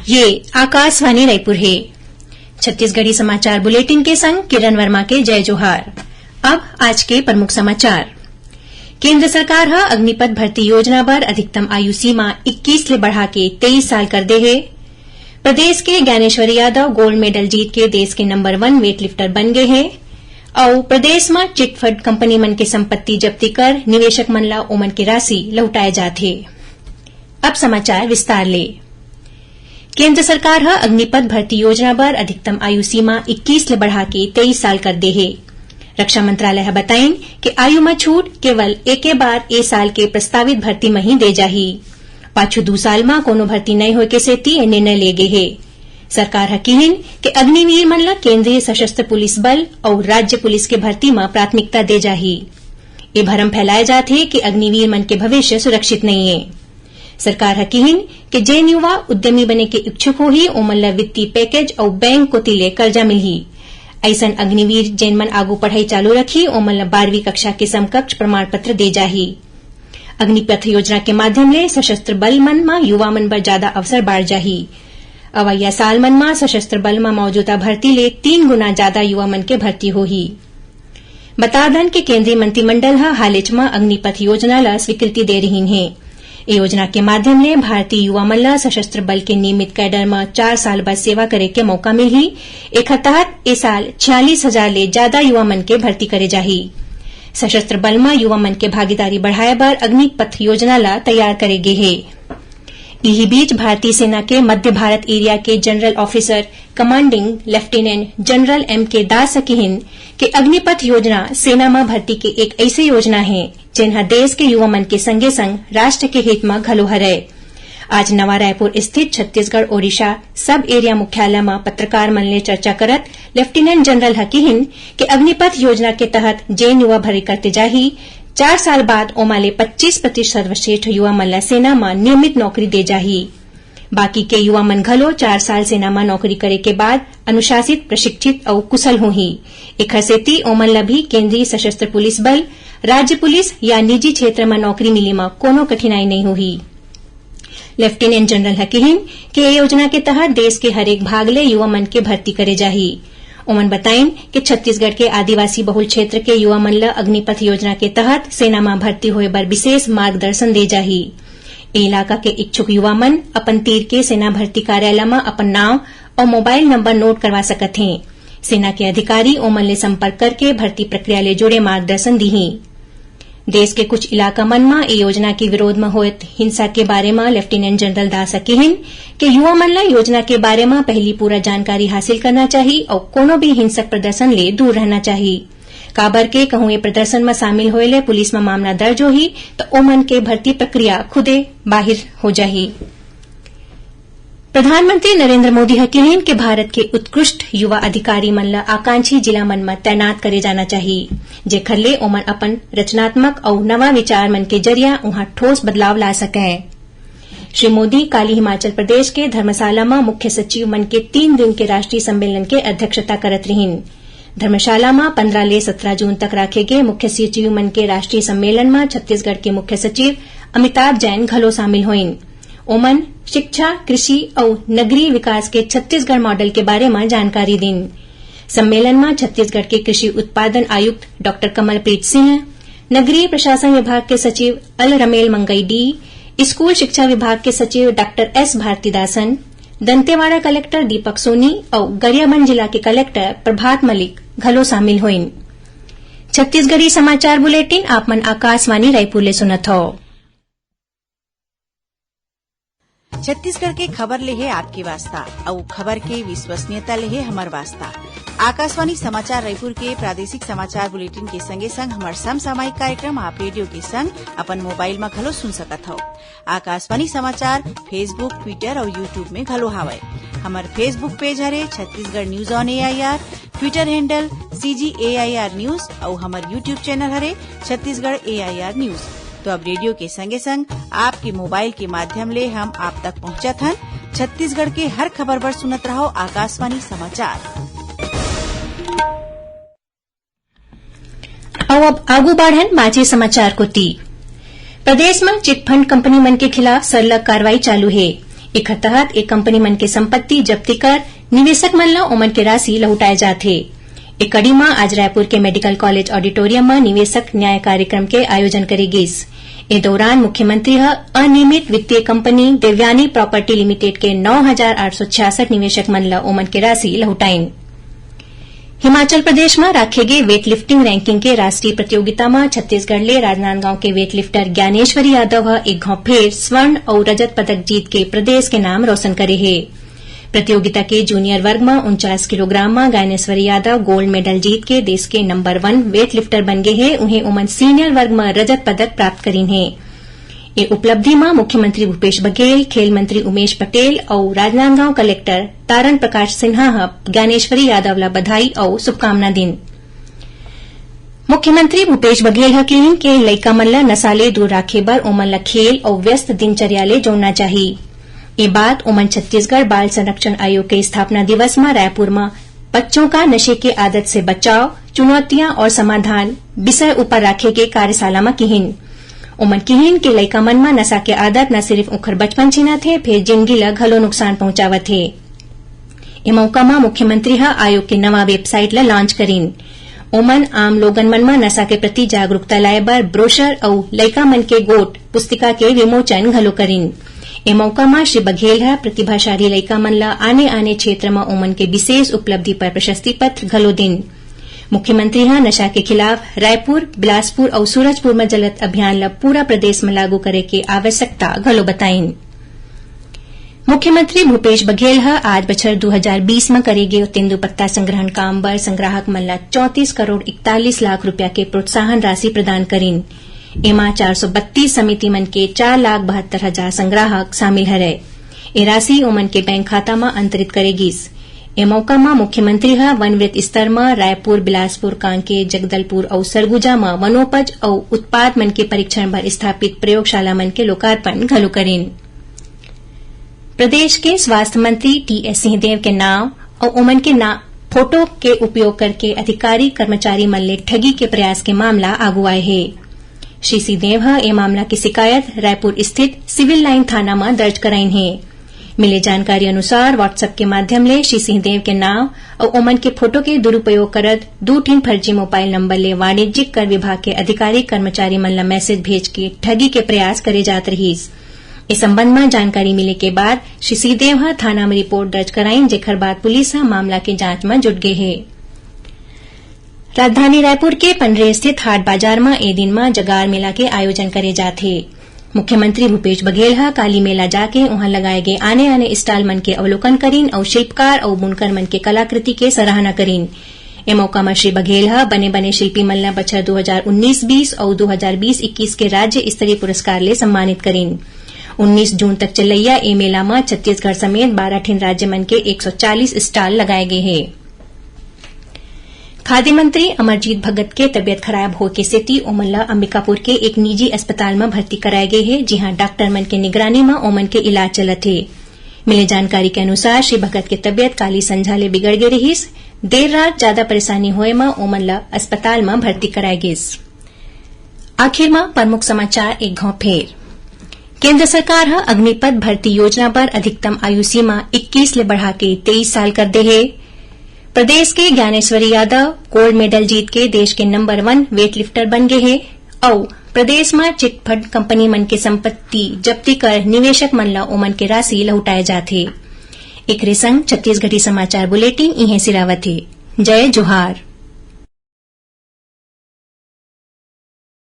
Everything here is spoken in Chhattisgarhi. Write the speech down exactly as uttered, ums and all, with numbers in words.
ये आकाशवाणी रायपुर हे। छत्तीसगढ़ी समाचार बुलेटिन के संग किरण वर्मा के जय जोहार। अब आज के प्रमुख समाचार। केंद्र सरकार ह अग्निपथ भर्ती योजना बर अधिकतम आयु सीमा इक्कीस ले बढ़ा के तेईस साल कर दे हे। प्रदेश के ज्ञानेश्वरी यादव गोल्ड मेडल जीत के देश के नंबर वन वेटलिफ्टर बन गे हे। अउ प्रदेश म चिटफंड कंपनी मन के संपत्ति जब्ती कर निवेशक मन ल ओमन के राशि लहुटाए जात हे। अब समाचार विस्तार ले। केंद्र सरकार ह अग्निपथ भर्ती योजना बर अधिकतम आयु सीमा इक्कीस ले बढ़ा के तेईस साल कर दे हे। रक्षा मंत्रालय ह बताइन कि आयु म छूट केवल एके बार ए साल के प्रस्तावित भर्ती म ही दे जाही। पाछू दू साल म कोनो भर्ती नइ होय के सेती ए निर्णय ले गे हे। सरकार ह किहिन कि अग्निवीर मन ल केंद्रीय सशस्त्र पुलिस बल अउ राज्य पुलिस के भर्ती म प्राथमिकता दे जाही। ए भरम फैलाए जात हे कि अग्निवीर मन के भविष्य सुरक्षित नइ ए। सरकार ह किहिन कि जेन युवा उद्यमी बने के इच्छुक होही, ओमन ल वित्तीय पैकेज अउ बैंक कोति ले करजा मिलही। अइसन अग्निवीर जेन मन आगू पढ़ाई चालू रखही, ओमन ल बारहवीं कक्षा के समकक्ष प्रमाण पत्र दे जाही। अग्निपथ योजना के माध्यम ले सशस्त्र बल मन म युवा मन बर जादा अवसर बाढ़ जाही। अवइया साल मन म सशस्त्र बल म मौजूदा भर्ती ले तीन गुना जादा युवा मन के भर्ती होही। बता दन कि केंद्रीय मंत्रिमंडल ह हालेच म अग्निपथ योजना ल स्वीकृति दे रिहिन हे। ए योजना के माध्यम ले भारतीय युवा मन ल सशस्त्र बल के नियमित कैडर म चार साल बर सेवा करे के मौका मिलही। एखर तहत ए साल छियालीस हजार ले जादा युवा मन के भर्ती करे जाही। सशस्त्र बल म युवा मन के भागीदारी बढ़ाए बर अग्निपथ योजना ल तैयार करे गे हे। इही बीच, भारतीय सेना के मध्य भारत एरिया के general officer commanding lieutenant general M K Das ह किहिन कि अग्निपथ योजना सेना म भर्ती के एक अइसे योजना हे, जेन ह देश के युवा मन के संगे-संग राष्ट्र के हित म घलो हरय। आज नवा रायपुर स्थित छत्तीसगढ़ ओडिशा सब एरिया मुख्यालय म पत्रकार मन ले चर्चा करत लेफ्टिनेंट जनरल ह किहिन कि अग्निपथ योजना के तहत जेन युवा भर्ती करते जाही, चार साल बाद ओमा ले पच्चीस प्रतिशत सर्वश्रेष्ठ युवा मन ल सेना म नियमित नौकरी दे जाही। बाकी के युवा मन घलो चार साल सेना म नौकरी करे के बाद अनुशासित, प्रशिक्षित अउ कुशल होही। एखर सेती ओमन ल भी केंद्रीय सशस्त्र पुलिस बल, राज्य पुलिस या निजी क्षेत्र म नौकरी मिले म कोनो कठिनाई नइ होही। लेफ्टिनेंट जनरल ह किहिन कि ए योजना के तहत देश के हरेक भाग ले युवा मन के भर्ती करे जाही। ओमन बताइन कि छत्तीसगढ़ के आदिवासी बहुल क्षेत्र के युवा मन ल अग्निपथ योजना के तहत सेना म भर्ती होए बर विशेष मार्गदर्शन दे जाही। ए इलाका के इच्छुक युवा मन अपन तीर के सेना भर्ती कार्यालय म अपन नांव अउ मोबाइल नंबर नोट करवा सकत हें। सेना के अधिकारी ओमन ले संपर्क करके भर्ती प्रक्रिया ले जुड़े मार्गदर्शन दिही। देश के कुछ इलाका मन म ए योजना के विरोध म होत हिंसा के बारे म लेफ्टिनेंट जनरल दास ह किहिन कि युवा मन ल योजना के बारे म पहिली पूरा जानकारी हासिल करना चाही अउ कोनो भी हिंसक प्रदर्शन ले दूर रहना चाही। काबर के कहूं ए प्रदर्शन म शामिल होए ले पुलिस म मामला दर्ज होही, त ओमन के भर्ती प्रक्रिया खुदे बाहिर हो जाही। प्रधानमंत्री नरेंद्र मोदी ह किहिन कि भारत के उत्कृष्ट युवा अधिकारी मन ल आकांक्षी जिला मन म तैनात करे जाना चाही, जेखर ले ओमन अपन रचनात्मक अउ नवा विचार मन के जरिया उहां ठोस बदलाव ला सकंय। श्री मोदी काली हिमाचल प्रदेश के धर्मशाला म मुख्य सचिव मन के तीन दिन के राष्ट्रीय सम्मेलन के अध्यक्षता करत रिहिन। धर्मशाला म पंद्रह ले सत्रह जून तक राखे गे मुख्य सचिव मन के राष्ट्रीय सम्मेलन म छत्तीसगढ़ के मुख्य सचिव अमिताभ जैन घलो शामिल होइन। ओमन शिक्षा, कृषि अउ नगरीय विकास के छत्तीसगढ़ मॉडल के बारे म जानकारी दिन। सम्मेलन म छत्तीसगढ़ के कृषि उत्पादन आयुक्त डॉक्टर कमलप्रीत सिंह, नगरीय प्रशासन विभाग के सचिव अल रमेल मंगई डी, स्कूल शिक्षा विभाग के सचिव doctor S Bharathidasan, Dantewada collector Deepak Soni अउ गरियाबंद जिला के कलेक्टर प्रभात मलिक घलो शामिल होइन। छत्तीसगढ़ी समाचार बुलेटिन आप मन आकाशवाणी रायपुर ले सुनत हव। छत्तीसगढ़ के खबर ले हे आपके वास्ता, अउ खबर के विश्वसनीयता ले हे हमर वास्ता। आकाशवाणी समाचार रायपुर के प्रादेशिक समाचार बुलेटिन के संगे संग हमर समसामयिक कार्यक्रम आप रेडियो के संग अपन मोबाइल म घलो सुन सकत हव। आकाशवाणी समाचार Facebook, Twitter अउ YouTube में घलो हावय। हमर Facebook पेज हरे Chhattisgarh news on AIR, Twitter handle CG AIR news अउ हमर YouTube चैनल हरे छत्तीसगढ़ एआईआर न्यूज। तो अब रेडियो के संगे संग आपके मोबाइल के माध्यम ले हम आप तक पहुंचत हन। छत्तीसगढ़ के हर खबर बर सुनत रहव आकाशवाणी समाचार। अउ अब आगू बाढ़न बांचे समाचार कोति। प्रदेश म चिटफंड कंपनी मन के खिलाफ सरलग कार्रवाई चालू हे। एखर तहत ए कंपनी मन के संपत्ति जब्ती कर निवेशक मन ल ओमन के राशि लहुटाए जात हे। ए कड़ी म आज रायपुर के मेडिकल कॉलेज ऑडिटोरियम म निवेशक न्याय कार्यक्रम के आयोजन करे गिस। ए दौरान मुख्यमंत्री ह अनियमित वित्तीय कंपनी देवयानी प्रॉपर्टी लिमिटेड के नौ हजार आठ सौ छियासठ निवेशक मन ल ओमन के राशि लहुटाइन। हिमाचल प्रदेश म राखे गे वेटलिफ्टिंग रैंकिंग के राष्ट्रीय प्रतियोगिता म छत्तीसगढ़ ले राजनांदगांव के वेटलिफ्टर ज्ञानेश्वरी यादव ह एक घांव फेर स्वर्ण अउ रजत पदक जीत के प्रदेश के नाम रोशन करे हे। प्रतियोगिता के जूनियर वर्ग म उनचास किलोग्राम म ज्ञानेश्वरी यादव गोल्ड मेडल जीत के देश के नंबर वन वेटलिफ्टर बन गे हे। उहें ओमन सीनियर वर्ग म रजत पदक प्राप्त करीन हे। ए उपलब्धि म मुख्यमंत्री भूपेश बघेल, खेल मंत्री उमेश पटेल अउ राजनांदगांव कलेक्टर तारण प्रकाश सिन्हा ह ज्ञानेश्वरी यादव ल बधाई अउ शुभकामना दीन। मुख्यमंत्री भूपेश बघेल ह किहिन के लइका मन ल नशा ले दूर राखे बर ओमन ल खेल अउ व्यस्त दिनचर्या ले जोड़ना चाही। ए बात ओमन छत्तीसगढ़ बाल संरक्षण आयोग के स्थापना दिवस म रायपुर म बच्चों का नशे के आदत से बचाव, चुनौतियां और समाधान विषय ऊपर राखे गे कार्यशाला म किहिन। ओमन किहिन के लइका मन म नशा के आदत न सिरिफ ओखर बचपन छीनत हे, फेर जिनगी ल घलो नुकसान पहुंचावत हे। ए मौका म मुख्यमंत्री ह आयोग के नवा वेबसाइट ल लॉन्च करीन। ओमन आम लोगन मन म नशा के प्रति जागरूकता लाए बर ब्रोशर अउ लइका मन के गोठ पुस्तिका के विमोचन घलो करीन। ए मौका म श्री बघेल ह प्रतिभाशाली लइका मन ल आने-आने क्षेत्र म ओमन के विशेष उपलब्धि पर प्रशस्ति पत्र घलो दीन। मुख्यमंत्री ह नशा के खिलाफ रायपुर, बिलासपुर अउ सूरजपुर म चलत अभियान ल पूरा प्रदेश म लागू करे के आवश्यकता घलो बताइन। मुख्यमंत्री भूपेश बघेल ह आज बछर दू हजार बीस म करे गे तेंदूपत्ता संग्रहण काम बर संग्राहक मन ल चौंतीस करोड़ इकतालीस लाख रुपया के प्रोत्साहन राशि प्रदान करीन। एमा चार सौ बत्तीस समिति मन के चार लाख बहत्तर हजार संग्राहक शामिल हरय। ए राशि ओमन के बैंक खाता म अंतरित करे गिस। ए मौका म मुख्यमंत्री ह वनवृत्त स्तर म रायपुर, बिलासपुर, कांकेर, जगदलपुर अउ सरगुजा म वनोपज अउ उत्पाद मन के परीक्षण बर स्थापित प्रयोगशाला मन के लोकार्पण घलो करीन। प्रदेश के स्वास्थ्य मंत्री टीएस सिंहदेव के नांव अउ ओमन के ना-, फोटो के उपयोग करके अधिकारी कर्मचारी मन ले ठगी के प्रयास के मामला आगू आए हे। श्री सिंहदेव ह ए मामला के शिकायत रायपुर स्थित सिविल लाइन थाना म दर्ज कराइन हे। मिले जानकारी अनुसार, WhatsApp के माध्यम ले श्री सिंहदेव के नांव अउ ओमन के फोटो के दुरुपयोग करत दू ठिन फर्जी मोबाइल नंबर ले वाणिज्यिक कर विभाग के अधिकारी कर्मचारी मन ल मैसेज भेज के ठगी के प्रयास करे जात रहिस। ए संबंध म जानकारी मिले के बाद श्री सिंहदेव ह थाना म रिपोर्ट दर्ज कराइन, जेखर बाद पुलिस ह मामला के जांच म जुट गे हे। राजधानी रायपुर के पंडरी स्थित हाट बाजार म ए दिन म जगार मेला के आयोजन करे जात हे। मुख्यमंत्री भूपेश बघेल ह काली मेला जाके उहां लगाए गे आने-आने स्टॉल मन के अवलोकन करीन अउ शिल्पकार अउ बुनकर मन के कलाकृति के सराहना करीन। ए मौका म श्री बघेल ह बने-बने शिल्पी मन ल बछर दू हजार उन्नीस बीस अउ दू हजार बीस इक्कीस के राज्य स्तरीय पुरस्कार ले सम्मानित करीन। उन्नीस जून तक चलइया ए मेला म छत्तीसगढ़ समेत बारह ठिन राज्य मन के एक सौ चालीस स्टॉल लगाए गे हे। खाद्य मंत्री अमरजीत भगत के तबियत खराब होए के सेती ओमन ल अंबिकापुर के एक निजी अस्पताल म भर्ती कराए गे हे, जिहां डॉक्टर मन के निगरानी म ओमन के इलाज चलत हे। मिले जानकारी के अनुसार, श्री भगत के तबियत काली संझा ले बिगड़ गे रिहिस। देर रात जादा परेशानी होए म ओमन ल अस्पताल म भर्ती कराए गिस। आखिर म प्रमुख समाचार एक घांव फेर। केंद्र सरकार ह अग्निपथ भर्ती योजना बर अधिकतम आयु सीमा इक्कीस ले बढ़ा के तेईस साल कर दे हे। प्रदेश के ज्ञानेश्वरी यादव गोल्ड मेडल जीत के देश के नंबर वन वेटलिफ्टर बन गे हे अउ प्रदेश म चिटफंड कंपनी मन के संपत्ति जब्ती कर निवेशक मन ल ओमन के राशि लहुटाए जात हे। एकरे संग छत्तीसगढ़ी समाचार बुलेटिन इहें सिरावत हे। जय जोहार।